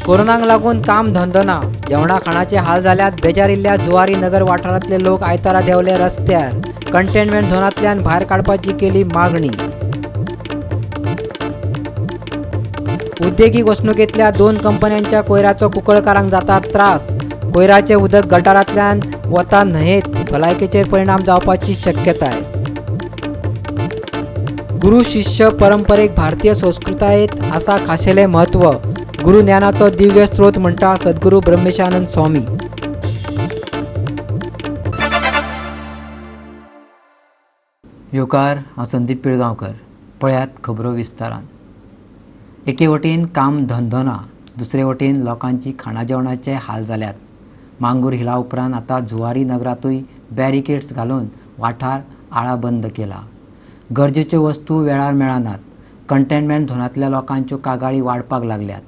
कोरोनाक लागून काम धंदो ना, जेवणा खाणाचे हाल जाल्यात. बेजारिल्ल्या जुवारी नगर वाठारांतले लोक आयतारा देंवले रस्त्यार. कंटेनमेंट झोनांतल्यान भायर काडपाची केली मागणी. उद्देगीक वसणुकेंतल्या 2 कंपन्यांच्या कोयराचो कुंकळकारांक जाता त्रास. कोयराचें उदक गटारांतल्यान वता न्हंयेत, भलायकेचेर परिणाम जावपाची शक्यताय. गुरू शिष्य परंपरेक भारतीय संस्कृतायेत आसा खाशेलें म्हत्व. गुरू ज्ञानाचो दिव्य स्रोत म्हणटा सद्गुरू ब्रह्मेशानंद स्वामी. येवकार, हांव संदीप पिळगांवकर. पळयात खबरो विस्तारान. एके वटेन काम धंदो ना, दुसरे वटेन लोकांची खाणा जेवणाचे हाल जाल्यात. मांगूर हिला उपरांत आतां जुवारी नगरांतूय बॅरिकेड्स घालून वाठार आळाबंद केला. गरजेच्यो वस्तू वेळार मेळनात. कंटेनमेंट झोनांतल्या लोकांच्यो कागाळी वाडपाक लागल्यात.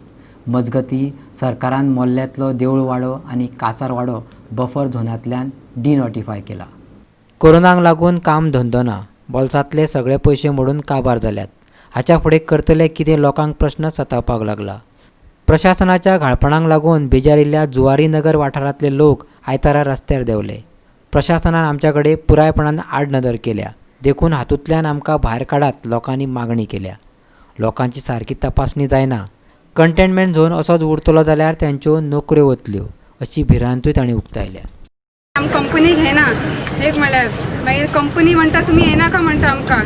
मजगती सरकारान मोल्ल्यांतलो देऊळवाडो आनी कासारवाडो बफर झोनांतल्यान डिनोटिफाय केला. कोरोनाक लागून काम धंदो ना, बोल्सांतले सगळे पयशे मोडून काबार जाल्यात. हाच्या फुडें करतले कितें लोकांक प्रश्न सतावपाक लागला. प्रशासनाच्या घाळपणाक लागून बेजारिल्ल्या जुवारी नगर वाठारांतले लोक आयतारा रस्त्यार देंवले. प्रशासनान आमच्या कडेन पुरायपणान आडनदर केल्या, देखून हातूंतल्यान आमकां भायर काडात लोकांनी मागणी केल्या. लोकांची सारकी तपासणी जायना. कंटेनमेंट झोन असोच उरतलो जाल्यार त्यांच्यो नोकऱ्यो वतल्यो अशी भिरांतूय तांणी उक्तायल्या. आम कंपनी घेना एक म्हळ्यार, मागीर कंपनी म्हणटा तुमी येनाका म्हणटा आमकां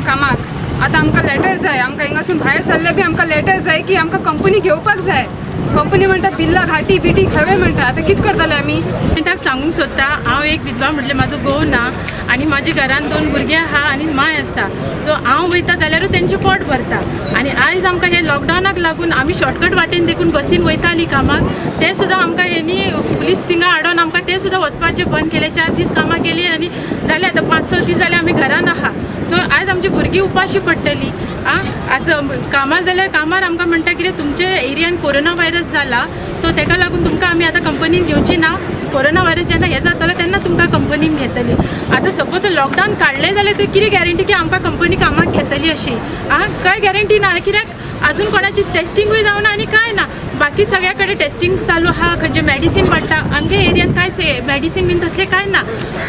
कामाक. आतां आमकां लेटर जाय, आमकां हिंगासून भायर सरले बी आमकां लेटर जाय की आमकां कंपनी घेवपाक जाय. कंपनी म्हणटा बिल्ला घाटी बिटी खवे म्हणटा. आतां कितें करतले आमी? गव्हर्मेंटाक सांगूंक सोदता, हांव एक विधवा म्हटलें म्हाजो घोव ना आनी म्हाज्या घरान 2 भुरगीं आहा आनी माय आसा. सो हांव वयता जाल्यारूय तेंचें पोट भरता. आनी आयज आमकां हे लॉकडावनाक लागून आमी शॉर्टकट वाटेन देखून बसीन वयतालीं कामाक, तें सुद्दां आमकां हेणी पुलीस थिंगा हाडून आमकां तें सुद्दां वचपाचें बंद केलें. 4 दीस कामाक गेली आनी जालें आतां 5-6 दीस जाले आमी घरान आहा. सो आयज आमची भुरगीं उपाशी पडटली. आतां कामार जाल्यार कामार आमकां म्हणटा कितें तुमच्या एरियान कोरोना व्हायरस जाला, सो तेका लागून तुमकां आमी आतां कंपनीन घेवची ना. कोरोना व्हायरस जेन्ना हें जातलो तेन्ना तुमकां कंपनीन घेतली. आतां सपोज लॉकडावन काडलें जाल्यार तर कितें गॅरंटी की आमकां कंपनी कामाक घेतली अशी? कांय गॅरंटी ना, कित्याक अजून कोणाची टेस्टिंगूय जावना आनी कांय ना. बाकी सगळ्या कडेन टेस्टिंग चालू आहा, खंयचें मेडिसीन वाडटा. आमगे एरियान कांयच मेडिसीन बीन तसलें कांय ना.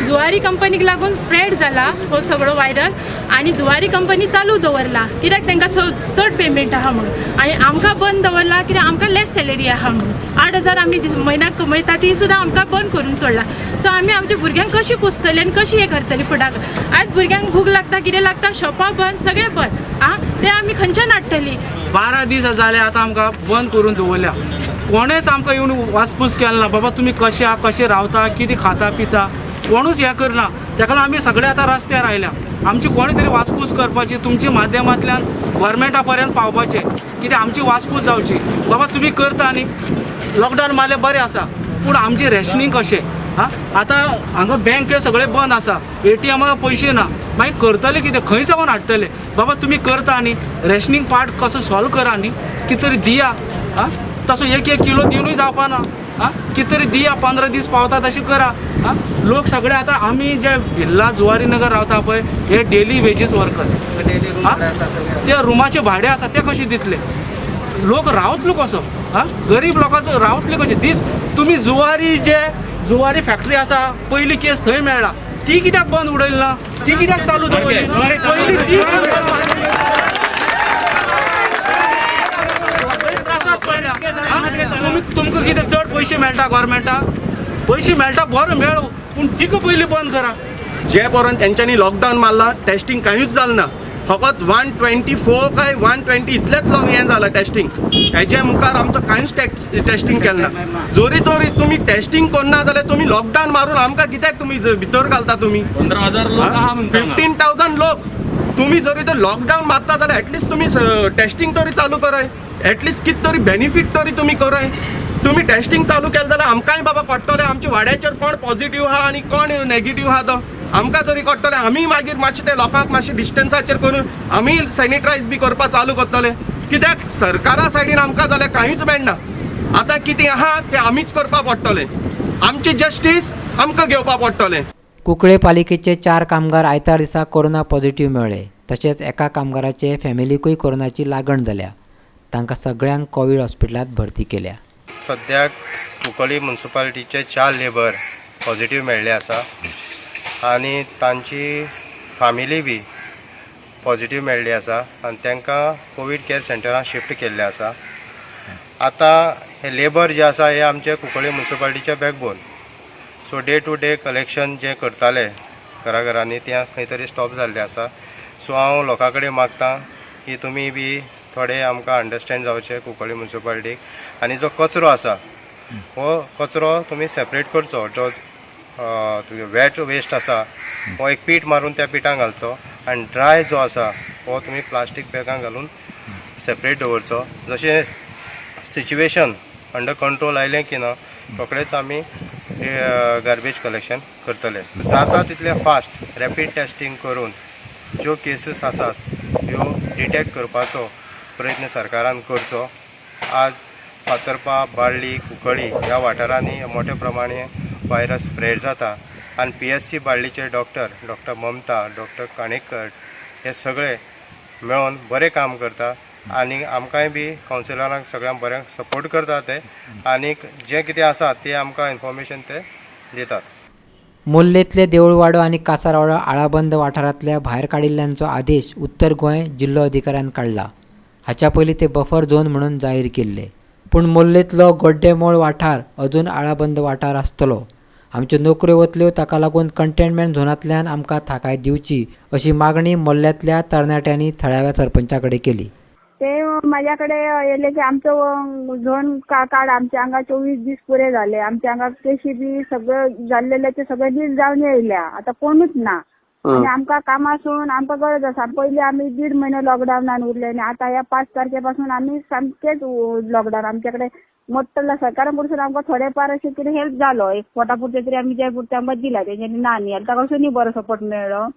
जुवारी कंपनीक लागून स्प्रेड जाला हो सगळो व्हायरल आनी जुवारी कंपनी चालू दवरला कित्याक तांकां चड पेमेंट आहा म्हणून, आनी आमकां बंद दवरला कित्याक आमकां लेस सॅलरी आहा म्हणून. 8,000 आमी म्हयन्याक कमयता ती सुद्दां आमकां बंद करून सोडला. सो आमी आमच्या भुरग्यांक कशी पोसतली आनी कशी हें करतली फुडाक? आयज भुरग्यांक भूक लागता, कितें लागता, शॉपां बंद, सगळें बंद. ते आमी खंयच्यान हाडटली? 12 दीस जाले आतां आमकां बंद करून दवरल्या. कोणेच आमकां येवन वासपूस केला ना, बाबा तुमी कशे आहा, कशे रावता, कितें खाता पिता, कोणूच हें करना. तेका लागून आमी सगळे आतां रस्त्यार आयल्या. आमची कोणी तरी वासपूस करपाची, तुमच्या माध्यमांतल्यान गव्हर्मेंटा पर्यंत पावपाचें, कित्याक आमची वासपूस जावची. बाबा तुमी करता न्ही, लॉकडावन मारलें बरें आसा, पूण आमचें रेशनींग कशें? आं, आतां हांगा बँक सगळें बंद आसा, ATM पयशे ना, मागीर करतले कितें, खंय सावन हाडटले? बाबा तुमी करता न्ही, रेशनींग पार्ट कसो सॉल्व करा न्ही, कितें तरी दिया. आं, तसो 1-1 किलो दिवनूय जावपा ना. आं, कितें तरी दिया, 15 दीस पावता तशें करा. आं, लोक सगळे आतां आमी जे भिल्ला जुवारी नगर रावता पळय, हे डेली वेजीस वर्कर, ते रुमाचे भाडें आसा ते कशें दितले? लोक रावतलो कसो? आं, गरीब लोकांचो रावतले कशे दीस? तुमी जुवारी जे जुवारी फॅक्टरी आसा, पयली केस थंय मेळ्ळा, ती कित्याक बंद उडयली ना? ती कित्याक चालू दवरली? पयली ती बंद त्रासात पडल्या. तुमी तुमकां कितें चड पयशे मेळटा गव्हर्मेंटाक? पयशे मेळटा बरो मेळूं, पूण तिका पयली बंद करा. जे पर्यंत तेंच्यांनी लॉकडावन मारला, टेस्टिंग कांयूच जालें ना. फकत 124 काय 120 इतलेंच हें जालां टेस्टिंग. हेजे मुखार आमचो कांयच टेस्टिंग केलें ना. जरी तरी तुमी टेस्टिंग करना जाल्यार तुमी लॉकडावन मारून आमकां कित्याक तुमी भितर घालता तुमी? 15,000 लोक आहा म्हणटा. 15,000 लोक. तुमी जरी तर लॉकडावन मारता जाल्यार एटलिस्ट तुमी टेस्टिंग तरी चालू कराय, एटलिस्ट कितें तरी बेनिफीट तरी तुमी कराय. तुमी टेस्टिंग चालू केलें जाल्यार आमकांय बाबा कळटलें आमच्या वाड्याचेर कोण पॉझिटीव आहा आनी कोण नेगेटीव आहा तो आमकां तरी कळटलें. आमी मागीर मातशें ते लोकांक मातशें डिस्टन्साचेर करून आमी सॅनिटायज बी करपाक चालू करतले. कित्याक सरकारा सायडीन आमकां जाल्यार कांयच मेळना. आतां कितें आहा तें आमीच करपाक पडटलें, आमचें जस्टीस आमकां घेवपाक पडटलें. कुंकळे पालिकेचे 4 कामगार आयतार दिसा कोरोना पॉझिटीव मेळ्ळे. तशेंच एका कामगाराचे फॅमिलीकूय कोरोनाची लागण जाल्या. तांकां सगळ्यांक कोवीड हॉस्पिटलांत भरती केल्या. सद्याक कुंकळ्ळी मुन्सिपालिटीचे 4 लेबर पॉझिटीव मेळ्ळे आसा आनी तांची फामिली बी पॉझिटीव मेळ्ळी आसा आनी तांकां कोवीड केअर सेंटरान शिफ्ट केल्ले आसा. आतां हे लेबर जे आसा हे आमचे Cuncolim मुन्सिपालिटीचे backbone. So day to day collection जे करताले घराघरांनी तें खंय तरी स्टॉप जाल्लें आसा. सो हांव लोकां कडेन मागता की तुमी बी थोडे आमकां अंडरस्टँड जावचें कुंकळ्ळी मुन्सिपालिटीक आनी जो कचरो आसा हो कचरो तुमी सेपरेट करचो. जो तुगे वेट वेस्ट आसा हो एक पीठ मारून त्या पिठान घालचो आनी ड्राय जो आसा हो तुमी प्लास्टीक बॅगां घालून सेपरेट दवरचो. जशें सिच्युएशन अंडर कंट्रोल आयलें की ना रोखडेच आमी गार्बेज कलेक्शन करतले. जाता तितलें फास्ट रॅपीड टेस्टींग करून ज्यो केसीस आसात त्यो डिटेक्ट करपाचो प्रयत्न सरकारान करचो. आज फातर्पा, बाळ्ळी, कुंकळ्ळी ह्या वाठारांनी मोठ्या प्रमाणे व्हायरस स्प्रेड जाता आनी PHC बाळ्ळीचे डॉक्टर, डॉक्टर ममता, डॉक्टर काणेकर हे सगळे मेळोन बरें काम करता आनी आमकांय बी कावन्सिलरांक सगळ्यांक बरें सपोर्ट करता ते आनीक जें कितें आसा तें आमकां इन्फॉर्मेशन ते दितात. मोल्लेंतले देऊळवाडो आनी कासारवाडो आळाबंद वाठारांतल्या भायर काडिल्ल्यांचो आदेश उत्तर गोंय जिल्लो अधिकाऱ्यान काडला. हाच्या पयलीं ते बफर झोन म्हणून जाहीर केल्ले. पूण मोल्लेंतलो गोड्डेमोळ वाठार अजून आळाबंद वाठार आसतलो. आमच्यो नोकऱ्यो वतल्यो, ताका लागून कंटेनमेंट झोनांतल्यान आमकां थाकाय दिवची अशी मागणी मोल्ल्यांतल्या तरणाट्यांनी थळाव्या सरपंचा कडेन केली. ते माझ्या कडे येयले की आमचो झोन कार्ड आमच्या हांगा 24 दीस पुरे झाले. आमच्या हांगा केशी बी सगळं जाल्लेले ते सगळे दीस जावन येयल्या, आतां कोणूच ना आनी आमकां कामां सोडून आमकां गरज आसा. पयलीं आमी 1.5 म्हयनो लॉकडावनान उरले आनी आतां ह्या 5 तारखे पासून आमी सामकेच लॉकडावन. आमच्याकडे मोठ्ठो सरकारा कडसून आमकां थोडेफार अशें कितें हेल्प जालो, एक पोटा पुरते तरी आमी जे पुरते आमकां दिला तेंच्यांनी ना न्ही ताका कडसूनय बरो सपोर्ट मेळ्ळो.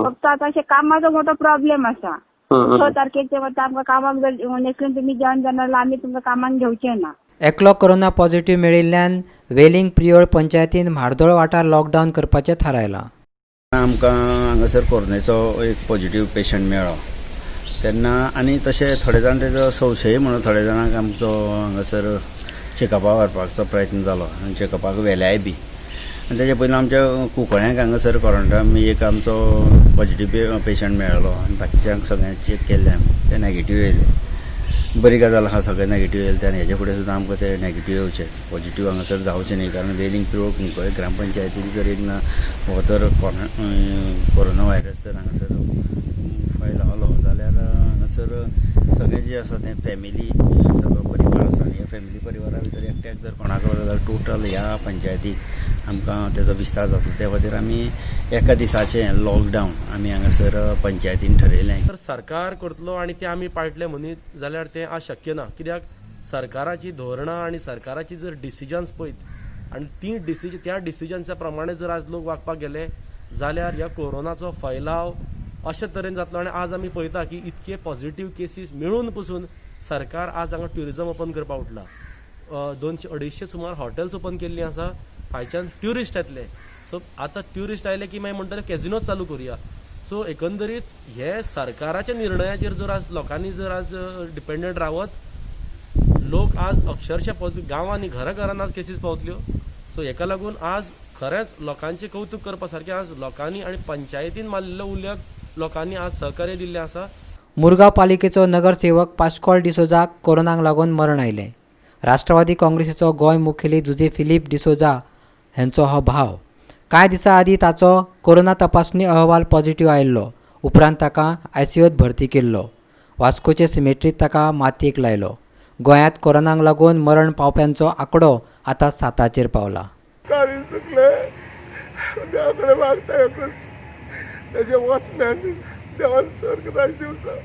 फक्त आतां अशें कामाचो मोठो प्रॉब्लेम आसा. 6 तारखेक ते म्हणटा आमकां कामाक जर नेक्स्ट तुमी जॉईन जाणार जाल्यार आमी तुमकां कामाक घेवचे ना. एकलो कोरोना पॉझिटिव्ह मेळिल्ल्यान वेलिंग प्रियोळ पंचायतीन म्हार्दोळ वाठार लॉकडावन करपाचें थारायलां. आमकां हांगासर कोरोनाचो एक पॉझिटिव्ह पेशंट मेळ्ळो तेन्ना आनी तशें थोडे जाण तेजो संशय म्हणून थोडे जाणांक आमचो हांगासर चेकअपाक व्हरपाचो प्रयत्न जालो आनी चेकअपाक व्हेल्याय बी. आनी तेजे पयलीं आमच्या कुंकळ्यांक हांगासर क्वॉरंटायन एक आमचो पॉझिटिव्ह पेशंट मेळ्ळो आनी बाकीच्यांक सगळ्यांक चॅक केल्ले आमी, ते नॅगेटीव येयले. बरी गजाल आहा, सगळे नॅगेटीव येयले आनी हेजे फुडें सुद्दां आमकां ते नॅगेटीव येवचे, पॉझिटिव्ह हांगासर जावचे न्ही. कारण वेलिंग प्रियोळ कुंकळ्ळे ग्रामपंचायतीन जर एक ना हो तर कोरोना व्हायरस जर हांगासर फैलावलो जाल्यार हांगासर सगळें जें आसा तें फॅमिली सगळो परिवार आसा आनी ह्या फॅमिली परिवारा भितर एकट्याक जर कोणाक जाल्यार टोटल ह्या पंचायतीक आमकां तेजो विस्तार जातलो. त्या खातीर आमी एका दिसाचें लॉकडावन आमी हांगासर पंचायतीन ठरयलें. तर सरकार करतलो आनी ते आमी पाळटले म्हणीत जाल्यार तें आज शक्य ना. कित्याक सरकाराची धोरणां आनी सरकाराची जर डिसिजन्स पळयत आनी ती त्या डिसिजन्सा प्रमाणे जर आज लोक वागपाक गेले जाल्यार ह्या कोरोनाचो फैलाव अशे तरेन जातलो. आनी आज आमी पळयता की इतके पॉझिटिव्ह केसीस मेळून पसून सरकार आज हांगा ट्युरिजम ओपन करपाक उठला. 200-250 सुमार हॉटेल्स ओपन केल्लीं आसा, फायच्यान ट्युरिस्ट येतले. सो आतां ट्युरिस्ट आयले की मागीर म्हणटले कॅजिनोच चालू करुया. सो एकंदरीत हे सरकाराच्या निर्णयाचेर जर आज लोकांनी जर आज डिपेंडंट रावत, लोक आज अक्षरशः गांवांनी घरा घरान आज केसीस पावतल्यो. सो हेका लागून आज खरेंच लोकांचें कौतूक करपा सारकें आज लोकांनी आनी पंचायतीन मारलेलो उल्लेख लोकांनी आज सहकार्य दिल्लें आसा. मुरगांव पालिकेचो नगरसेवक पास्कॉल डिसोजाक कोरोनाक लागून मरण आयलें. राष्ट्रवादी काँग्रेसीचो गोंय मुखेली जुझे फिलीप डिसोजा हांचो हो भाव. कांय दिसां आदीं ताचो कोरोना तपासणी अहवाल पॉझिटिव्ह आयिल्लो. उपरांत ताका आयसीयूंत भरती केल्लो. वास्कोचे सिमेट्रींत ताका मातयेक लायलो. गोंयांत कोरोनाक लागून मरण पावप्यांचो आंकडो आतां 7 पावला. तेजे वचण्यान देवान सर्ग राज दिवचो.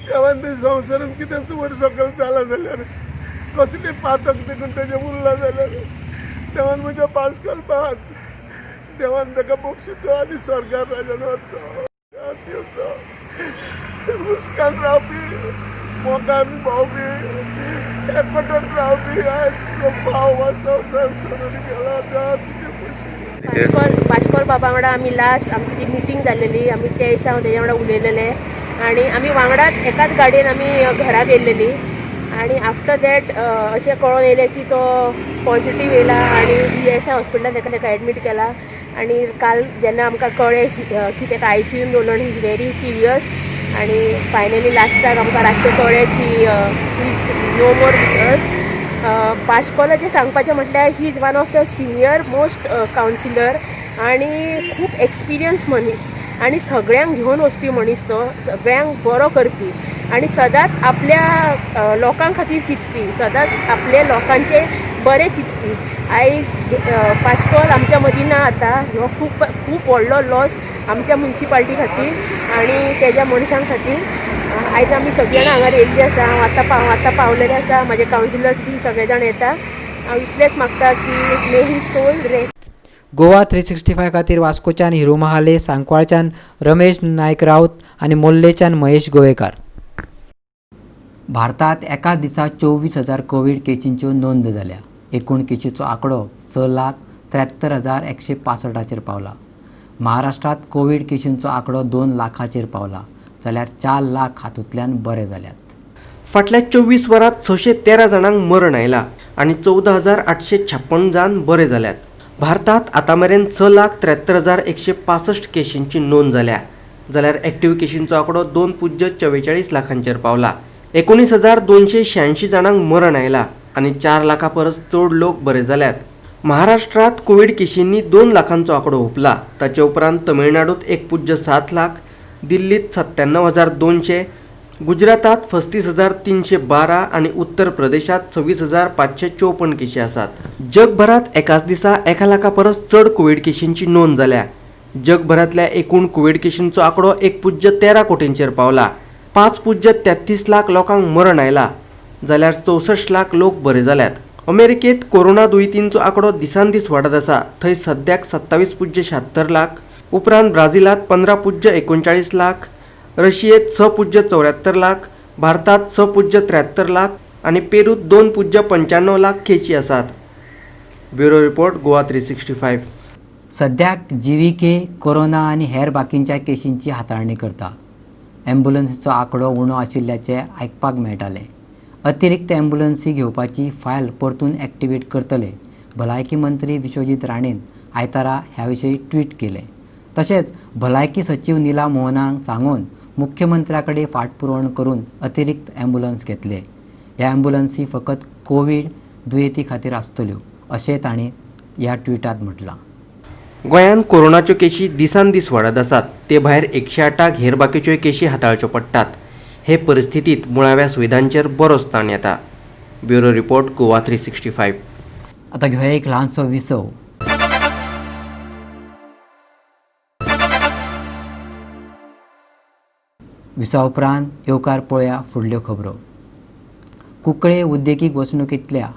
देवान ते संवसारान कितेंच वयर सकयल जाला जाल्यार कसली पातक देखून तेजें उरलां जाल्यार देवान म्हज्या पास्कल भात देवान ताका बक्षिचो आनी स्वर्गार राजान वचचो दिवचो. हुस्कान रावपी मोगान भोंवपी एकवटान रावपी आयज तुजो भाव संवसार सोडून गेला. देवा तुजे खुशी. पास्कॉल बाबा वांगडा आमी लास्ट आमची ती मिटींग जाल्लेली, आमी त्या दिसा हांव तेज्या वांगडा उलयलेले आनी आमी वांगडाच एकाच गाडयेन आमी घरा गेल्लेली आनी आफ्टर that अशें कळोन येयलें की तो पॉझिटीव येयला आनी ई एस I हॉस्पिटलान ताका एडमीट केला. आनी काल जेन्ना आमकां कळ्ळें की ताका आयसीयून दवरलो आनी is very serious आनी फायनली लास्टाक आमकां रातचें कळ्ळें की is no more with us. पाश्कोलाचें सांगपाचें म्हटल्यार he is one of the senior most councillor आनी खूब एक्सपिरियन्स मनीस आनी सगळ्यांक घेवन वचपी मनीस, तो सगळ्यांक बरो करपी आनी सदांच आपल्या लोकां खातीर चिंतपी, सदांच आपल्या लोकांचे बरें चिंतपी. आयज पाश्कोल आमच्या मदीं ना आतां. हो खूब खूब व्हडलो लॉस आमच्या मुन्सिपाल्टी खातीर आनी तेज्या मनशां खातीर. आयज आमी सगळीं जाणां हांगा येयल्लीं आसा. हांव आतां पावलेलें आसा. म्हाजे कावन्सिलर्स बी सगळे जाण येता. हांव इतलेंच मागता की may his soul rest. Goa 365 खातीर वास्कोच्यान हिरू महाले, सांकवाळच्यान रमेश नायक राऊत आनी मोल्लेच्यान महेश गोवेकार. भारतात एकाच दिसा 24,000 कोवीड केशींच्यो नोंद जाल्या. एकूण केशीचो आंकडो 6,73,165 पावला. महाराष्ट्रात कोवीड केशींचो आंकडो 2 लाखाचेर पावला, जाल्यार 4 लाख हातूंतल्यान बरे जाल्यात. फाटल्या 24 वरांत 613 जाणांक मरण आयला आनी 14,856 जाण बरे जाल्यात. भारतात आतां मेरेन 6,73,165 केशींची नोंद जाल्या, जाल्यार एक्टिव्ह केशींचो आंकडो 2.44 लाखांचेर पावला. 19,286 जाणांक मरण आयला आनी 4 लाखां परस चड लोक बरे जाल्यात. महाराष्ट्रात कोवीड केशींनी 2 लाखांचो आंकडो हुपला. ताचे उपरांत तमिळनाडूत 1.7 लाख, दिल्लीत 97,200, गुजरातात 35,312 आनी उत्तर प्रदेशात 26,554 केशी आसात. जगभरात एकाच दिसा 1 लाखा परस चड कोवीड केशींची नोंद जाल्या. जगभरांतल्या एकूण कोवीड केशींचो आंकडो 1.13 कोटींचेर पावला. 5.33 लाख लोकांक मरण आयला, जाल्यार 64 लाख लोक बरे जाल्यात. अमेरिकेत कोरोना दुयेंतींचो आंकडो दिसान दीस वाडत आसा. थंय सद्याक 27.76 लाख, उपरांत ब्राझिलात 15.39 लाख, रशियेत 6.74 लाख, भारतात 6.73 लाख आनी पेरूत 2.95 लाख केशी आसात. Bureau report, Goa 365. सद्याक जीव्हीके कोरोना आनी हेर बाकींच्या केशींची हाताळणी करता. ॲम्ब्युलन्सीचो आंकडो उणो आशिल्ल्याचें आयकपाक मेळटालें. अतिरिक्त ॲम्ब्युलन्सी घेवपाची फायल परतून एक्टिवेट करतले. भलायकी मंत्री विश्वजीत राणेन आयतारा ह्या विशीं ट्वीट केलें. तशेंच भलायकी सचीव नीला मोहनाक सांगून मुख्यमंत्र्या कडेन फाटपुरवण करून अतिरिक्त ॲम्ब्युलन्स घेतले. ह्या ॲम्ब्युलन्सी फकत कोवीड दुयेंती खातीर आसतल्यो अशें तांणी ह्या ट्विटांत म्हटलां. गोंयांत कोरोनाच्यो केशी दिसान दीस वाडत आसात. ते भायर 108 हेर बाकीच्योय केशी हाताळच्यो पडटात. हे परिस्थितींत मुळाव्या सुविधांचेर बरोच ताण येता. Bureau report, Goa 365. आतां घेवया एक ल्हानसो विसव. विसवा उपरांत येवकार पळोवया फुडल्यो खबरो. कुंकळे उद्देगीक वसणुकेंतल्या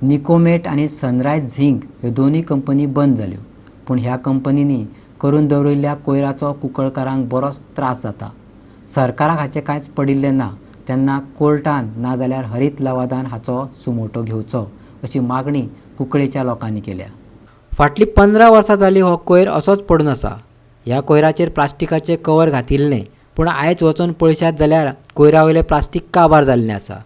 निकोमेट आनी सनरायज झिंक ह्यो दोनूय कंपनी बंद जाल्यो, पूण ह्या कंपनींनी करून दवरिल्ल्या कोयराचो कुंकळकारांक बरोच त्रास जाता. सरकाराक हाचें कांयच पडिल्लें ना तेन्ना कोर्टान नाजाल्यार हरीत लवादान हाचो सुमोटो घेवचो अशी मागणी कुंकळेच्या लोकांनी केल्या. फाटलीं 15 वर्सां जालीं हो कोयर असोच पडून आसा. ह्या कोयराचेर प्लास्टिकाचें कवर घातिल्लें, पूण आयज वचून पळयशात जाल्यार कोयरा वयलें प्लास्टीक काबार जाल्लें आसा.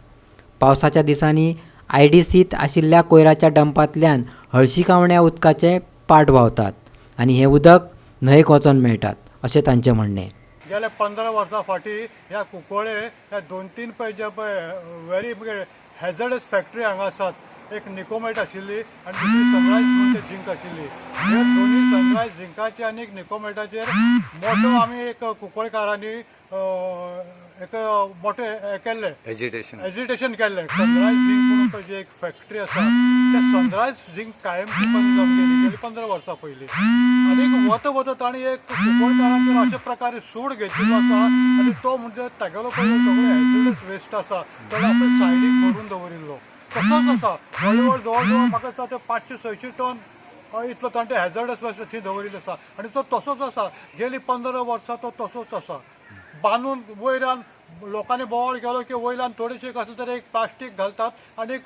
पावसाच्या दिसांनी आयडीसींत आशिल्ल्या कोयराच्या डंपांतल्यान हळशिकावण्या उदकाचे पाट व्हांवतात आनी हें उदक न्हंयेक वचोन मेळटात अशें तांचें म्हणणें. गेल्या 15 वर्सां फाटीं ह्या कुंकळे ह्या 2-3 पळय जे पळय व्हेरी हॅझर्डस फॅक्टरी हांगा आसात. एक निकोमेट आशिल्ली आनी दुसरी सनरायज म्हणून ते झिंक आशिल्ली. हे दोनूय सनरायज झिंकाचे आनी एक निकोमेटाचेर मोठो आमी एक कुंकळकारांनी एक मोठें हें केल्लें, एजिटेशन केल्लें. सनरायज झिंक म्हणून पळय जी एक फॅक्टरी आसा त्या सनरायज झिंक कायमची बंद जावन गेली गेली 15 वर्सां पयलीं. आनी वता वता ताणें एक कुंकळकारांचेर अशा प्रकारे सूड घेतिल्लो आसा आनी तो म्हणजे तागेलो पळय सगळो हॅझर्डस वेस्ट आसा तो आपल्या सायडीक भरून दवरिल्लो तसोच आसा. व्हडले व्हड जवळ जवळ म्हाका दिसता ते 500-600 टन इतलो ताणें हॅझर्डस वेस्ट थंय दवरिल्लो आसा आनी तो तसोच आसा. गेली 15 वर्सां तो तसोच आसा. बांदून वयल्यान लोकांनी बोवाळ केलो की वयल्यान थोडेशें कसलें तरी एक प्लास्टीक घालतात आनी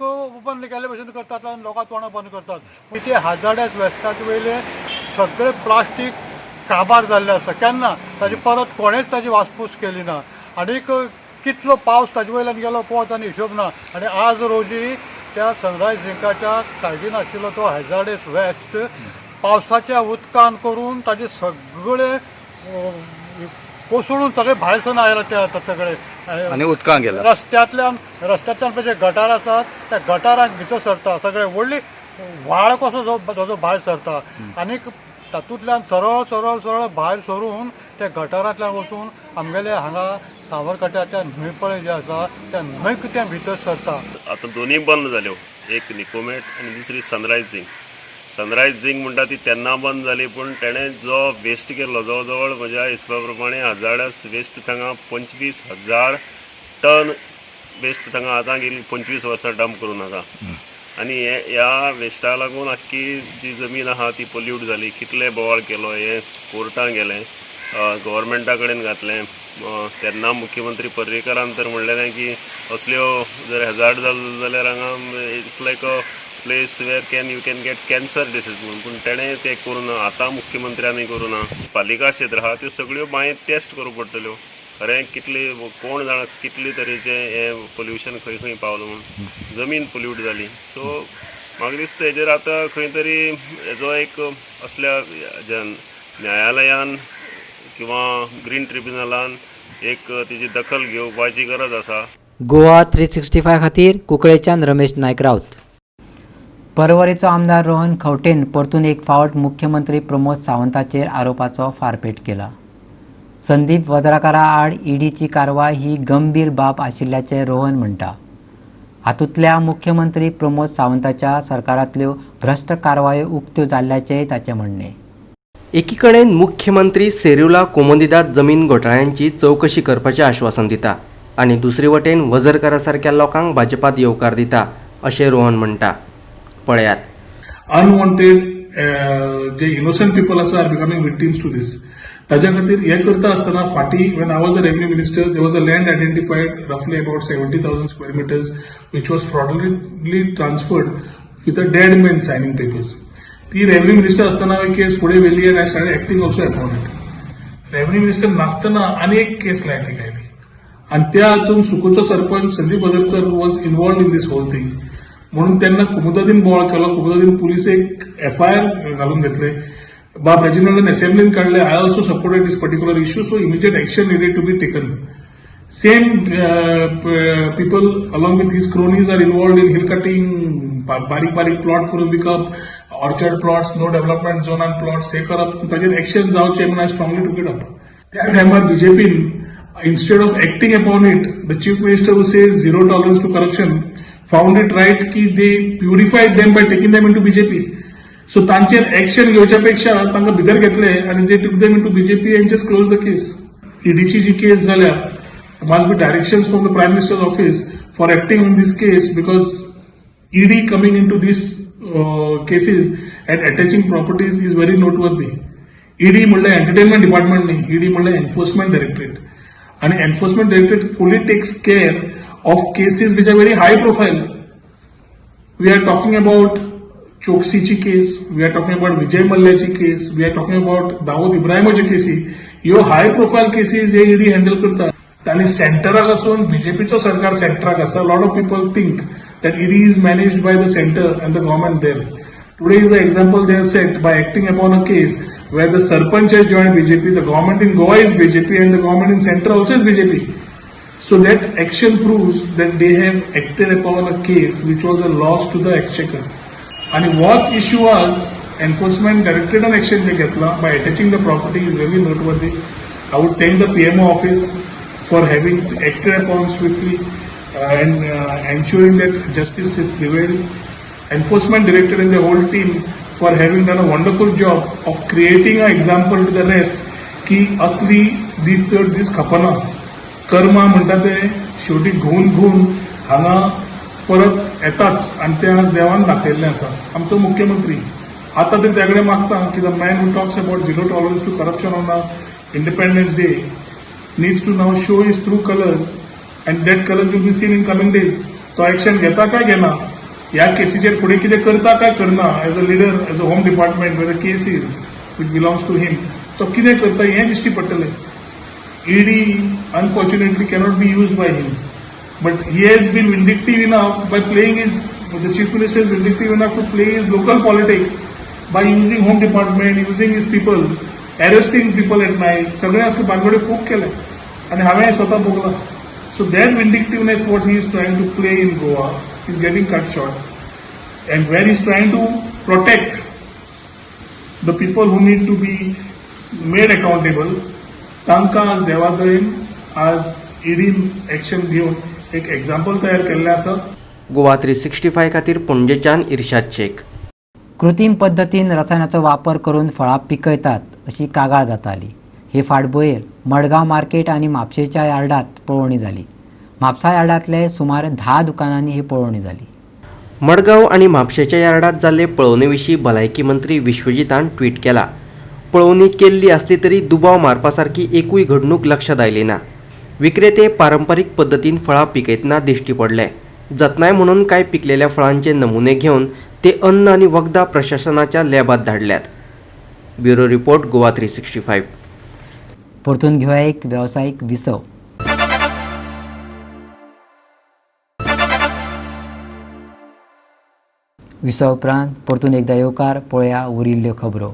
बंद केल्ले भशेन करतात आनी लोकां तोंडां बंद करतात. ते हॅझर्डस वेस्टाचे वयले सगळे प्लास्टीक काबार जाल्लें आसा. केन्ना ताजी परत कोणेच ताजी वासपूस केली ना. आनीक कितलो पावस ताजे वयल्यान गेलो कोच आनी हिशोब ना. आनी आज रोजी त्या सनरायज झिंकाच्या सायडीन आशिल्लो तो हॅजार्डस वेस्ट पावसाच्या उदकान करून ताजे सगळे कोसळून सगळे भायर सरून आयला ते आतां सगळे आनी उदकां गेला. रस्त्यांतल्यान रस्त्याच्यान पळय जे गटार आसात त्या गटाराक भितर सरता, सगळे व्हडली व्हाळ कसो जो ताजो भायर सरता आनीक तातूंतल्यान सरळ सरळ सरळ भायर सरून त्या गटारांतल्यान वचून आमगेले हांगा सावरकट्याच्या न्हंय पळय जे आसा त्या न्हंयक तें भितर सरता. आतां दोनूय बंद जाल्यो, एक निकोमेट आनी दुसरी सनरायज झिंक. सनरायज झिंक म्हणटा ती तेन्ना बंद जाली, पूण तेणें जो वेस्ट केल्लो जवळ जवळ म्हज्या हिसपा प्रमाणे hazardous waste Thanga 25,000 ton waste Thanga आतां गेली 25 वर्सां डंप करून आसा. आनी हे ह्या वेस्टा लागून आख्खी जी जमीन आहा ती पोल्यूट जाली. कितले बोवाळ केलो, हें कोर्टान गेलें, गव्हर्मेंटा कडेन घातलें. तेन्ना मुख्यमंत्री पर्रीकरान तर म्हणलेलें की असल्यो जर हॅजार्ड जालो जाल्यार हांगा it's like a place where can you can get cancer disease म्हणून, पूण तेणें तें करूं ना. आतां मुख्यमंत्र्यांनी करूं ना. पालिका क्षेत्र आहा त्यो सगळ्यो मागीर टेस्ट करूंक पडटल्यो. खरें कितली कोण जाणा कितले तरेचें हें पोल्युशन खंय खंय पावलां म्हूण, जमीन पोल्यूट जाली. सो म्हाका दिसता हेजेर आतां खंय तरी हेजो एक असल्या न्यायालयान किंवा ग्रीन ट्रिब्युनलान एक तेजी दखल घेवपाची गरज आसा. गोवा 365 खातीर कुंकळेच्यान रमेश नायक राऊत. परवरीचो आमदार रोहन खंवटेन परतून एक फावट मुख्यमंत्री प्रमोद सावंताचेर आरोपाचो फारपेट केला. संदीप वज्रकारा आड ईडीची कारवाय ही गंभीर बाब आशिल्ल्याचें रोहन म्हणटा. हातूंतल्या मुख्यमंत्री प्रमोद सावंताच्या सरकारांतल्यो भ्रश्ट कारवायो उक्त्यो जाल्ल्याचेंय ताचें म्हणणें. एकीकडेन मुख्यमंत्री सेरुला कोमुनिदाद जमीन घोटाळ्यांची चवकशी करपाचें आश्वासन दिता आनी दुसरे वटेन वझरकारा सारक्या लोकांक भाजपात येवकार दिता अशें रोहन म्हणटा. पळयात. अनवॉन्टेड जे इनोसंट पिपल आसा are becoming victims to this. ताज्या खातीर हें करता आसतना फाटीं when I was a revenue minister, there was a land identified roughly about 70,000 square meters which was fraudulently transferred with a dead man signing papers. ती revenue minister आसतना हांवें केस फुडें व्हेली and I start acting also upon it. Revenue minister नासतना आनी एक केस लायटीक आयली आनी त्या हातून सुकूचो sarpanch Sandeep वझरकर was involved in this whole thing म्हणून तेन्ना कुमुदादीन बोवाळ केलो. कुमुदादीन पुलिसेक एफआयआर घालून घेतले, बाब रेजिनल्डान असेंब्लीन काडले. I also supported this particular issue, so immediate action needed to be taken. Same people along with his cronies are involved in hill cutting, बारीक बारीक प्लॉट करून विकप, ऑर्चर्ड प्लॉट्स, नो डेव्हलपमेंट झोनान प्लॉट्स हे करप. ताजेर एक्शन जावचें म्हणून I strongly took it up. त्या टायमार बीजेपीन instead of acting upon it, the chief minister who says zero tolerance to corruption found it right की they purified them by taking them into BJP. So तांचेर action घेवच्या पेक्षा तांकां भितर घेतले आनी they took them into BJP and just close the case. ईडीची ji case जाल्या, must be directions from the Prime Minister's office for acting on this case, because ED coming into these cases and attaching properties is very noteworthy. ED म्हणल्यार entertainment department न्ही, ED म्हणल्यार enforcement directorate आणि Enforcement Directorate only takes care of cases which are very high profile. We are talking about चोक्सीची case, we are talking about Vijay मल्ल्याची case, we are talking about Dawood इब्राहिमाची केसी. ह्यो हाय profile cases हे ED handle करता आनी सेंटराक आसून बीजेपीचो सरकार सेंटराक आसा. Lot of people think that ED is managed by the center and the government there. Today is the example they have set by acting upon a case where the sarpanch has joined BJP, the government in Goa is BJP, and the government in center also is BJP. So that action proves that they have acted upon a case which was a loss to the exchequer. And what issue was Enforcement Directorate on action जे घेतला by attaching the property is very noteworthy. I would thank the PMO office for having acted upon swiftly and ensuring that justice is prevailed. Enforcement Directorate and the whole team for having done a wonderful job of creating an example to the rest की असली दीस चड दीस खपना. कर्मा म्हणटा ते शेवटी घुवन घुवन हांगा परत येताच आनी तें आज देवान दाखयल्लें आसा. आमचो मुख्यमंत्री आतां तरी त्या कडेन मागता की the man who talks about zero tolerance to corruption on Independence Day needs to now show his true colors, and that colors will be seen in coming days. तो एक्शन घेता काय घेना, ह्या केसीचेर फुडें कितें करता काय करना, as a leader, as a home department where the case is which belongs to him, तो कितें करता हें दिश्टी पडटलें. ED unfortunately cannot be used by him. But he has been vindictive enough by playing his, the chief minister is vindictive enough to play his local politics by using home department, using his people, arresting people at night. सगळे असले भानगडी खूब केले आनी हांवें स्वता भोगला. So that vindictiveness what he is trying to play in Goa is getting cut short, and where he is trying to protect the people who need to be made accountable, तांकां आज देवादयेन आज ईडीन एक्शन घेवन एक example तयार केल्लें आसा. गोवा 365 खातीर पणजेच्यान इर्शाद शेख. कृत्रीम पद्दतीन रसायनाचो वापर करून फळां पिकयतात अशी कागाळ जाताली. हे फाटभुंयेर मडगांव मार्केट आनी म्हापशेच्या यार्डात पळोवणी जाली. म्हापसा यार्डांतले सुमार 10 दुकानांनी ही पळोवणी जाली. मडगांव आनी म्हापशेच्या यार्डात जाल्ले पळोवणे विशीं भलायकी मंत्री विश्वजीतान ट्वीट केला. पळोवणी केल्ली आसली तरी दुबाव मारपा सारकी एकूय घडणूक लक्षांत आयली ना. विक्रेते पारंपारीक पद्दतीन फळां पिकयतना दिश्टी पडले. जतनाय म्हणून कांय पिकलेल्या फळांचे नमुने घेवन ते अन्न आनी वखदां प्रशासनाच्या लॅबात धाडल्यात. Bureau report, Goa 365. परतून घेवया एक वेवसायीक विसव. विसवा उपरांत परतून एकदा येवकार. पळया उरिल्ल्यो खबरो.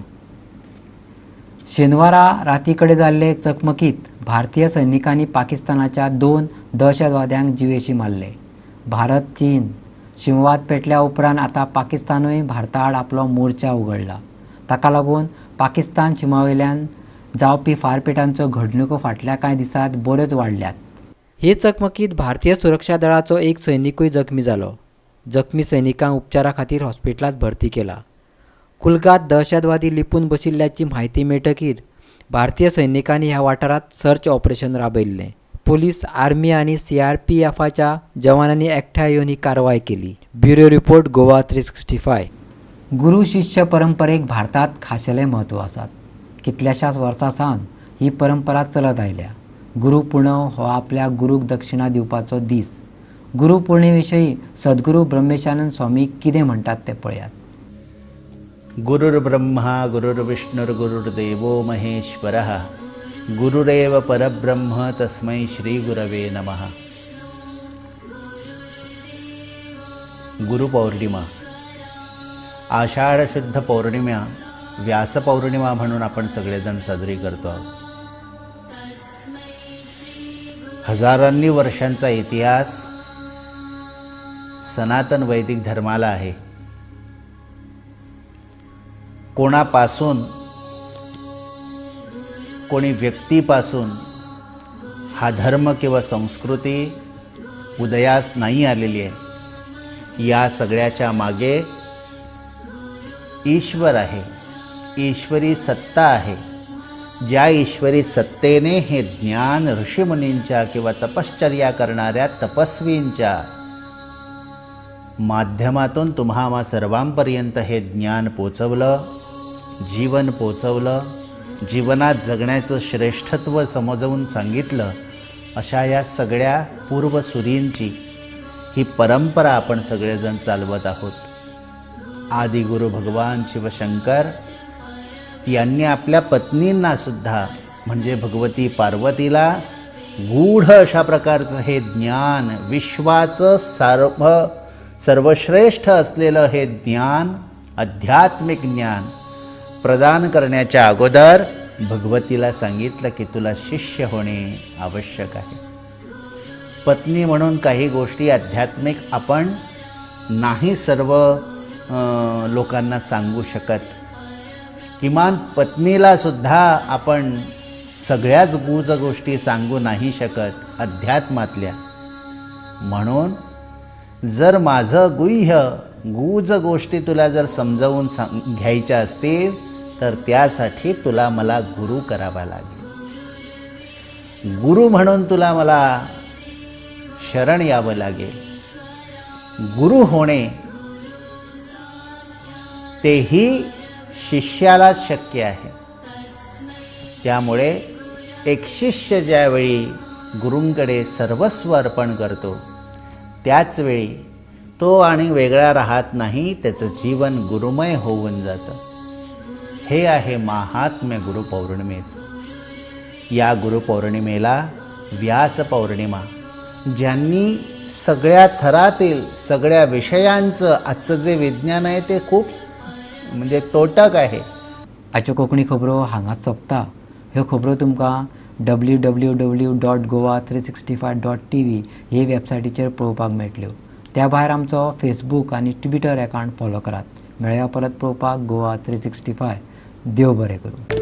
शेनवारा राती कडेन जाल्ले चकमकीत भारतीय सैनिकांनी पाकिस्तानाच्या 2 दहशतवाद्यांक जिवेशी मारले. भारत चीन शिमवाद पेटल्या उपरांत आतां पाकिस्तानूय भारता आड आपलो मोर्चा उगडला. ताका लागून पाकिस्तान शिमावेल्यान जावपी फारपेटांचो घडणुको फाटल्या कांय दिसांत बऱ्योच वाडल्यात. हे चकमकीत भारतीय सुरक्षा दळाचो एक सैनिकूय जखमी जालो. जखमी सैनिकांक उपचारा खातीर हॉस्पिटलांत भरती केला. कुलगात दहशतवादी लिपून बशिल्ल्याची म्हायती मेळटकीर भारतीय सैनिकांनी ह्या वाठारांत सर्च ऑपरेशन राबयल्लें. पुलीस, आर्मी आनी सीआरपीएफाच्या जवानांनी एकठांय येवन ही कारवाय केली. Bureau report, Goa 365. गुरू शिष्य परंपरेक भारतांत खाशेलें म्हत्व आसात. कितल्याशाच वर्सां सावन ही परंपरा चलत आयल्या. गुरू पुनव हो आपल्या गुरूक दक्षिणा दिवपाचो दीस. गुरू पुर्णिमे सद्गुरू ब्रह्मेशानंद स्वामी कितें म्हणटात तें पळयात. गुरुर्ब्रह्मा गुरुर्विष्णुर्गुरुर्देवो महेश्वरः गुरुरेव परब्रह्म तस्मै श्री गुरवे नमः. गुरुपौर्णिमा, आषाढ शुद्ध पौर्णिमा, व्यासपौर्णिमा म्हणून आपण सगळेजण साजरी करतो आहोत. हजारांनी वर्षांचा इतिहास सनातन वैदिक धर्माला आहे. कोणापासून, कोणी व्यक्तीपासून हा धर्म किंवा संस्कृती उदयास नाही आलेली आहे. या सगळ्याच्या मागे ईश्वर आहे, ईश्वरी सत्ता आहे. ज्या ईश्वरी सत्तेने हे ज्ञान ऋषीमुनींच्या किंवा तपश्चर्या करणाऱ्या तपस्वींच्या माध्यमातून तुम्हा सर्वांपर्यंत हे ज्ञान पोचवलं, जीवन पोचवलं, जीवनात जगण्याचं श्रेष्ठत्व समजवून सांगितलं, अशा या सगळ्या पूर्वसुरींची ही परंपरा आपण सगळेजण चालवत आहोत. आदिगुरु भगवान शिवशंकर यांनी आपल्या पत्नींनासुद्धा म्हणजे भगवती पार्वतीला गूढ अशा प्रकारचं हे ज्ञान, विश्वाचं सर्वश्रेष्ठ असलेलं हे ज्ञान, आध्यात्मिक ज्ञान प्रदान करण्याच्या अगोदर भगवतीला सांगितलं की तुला शिष्य होणे आवश्यक आहे. पत्नी म्हणून काही गोष्टी आध्यात्मिक आपण नाही सर्व लोकांना सांगू शकत. किमान पत्नीलासुद्धा आपण सगळ्याच गूढ गोष्टी सांगू नाही शकत अध्यात्मातल्या. म्हणून जर माझं गुह्य गूढ गोष्टी तुला जर समजावून घ्यायच्या असतील तर त्यासाठी तुला मला गुरु करावा लागेल. गुरु म्हणून तुला मला शरण यावं लागेल. गुरु होणे तेही शिष्यालाच शक्य आहे. त्यामुळे एक शिष्य ज्यावेळी गुरूंकडे सर्वस्व अर्पण करतो त्याचवेळी तो आणि वेगळा राहत नाही, त्याचं जीवन गुरुमय होऊन जातं. हे आहे महात्म्य गुरुपौर्णिमेचं. या गुरुपौर्णिमेला व्यास पौर्णिमा, ज्यांनी सगळ्या थरातील सगळ्या विषयांचं आजचं जे विज्ञान आहे ते खूप म्हणजे तोटक आहे. आजच्यो कोंकणी खबरो हांगाच सोंपता. ह्यो खबरो तुमकां www.goa365.tv हे वेबसायटीचेर पळोवपाक मेळटल्यो. त्या भायर आमचो फेसबूक आनी ट्विटर एकावंट फॉलो करात. मेळया परत पळोवपाक गोवा 365. देव बरें करूं.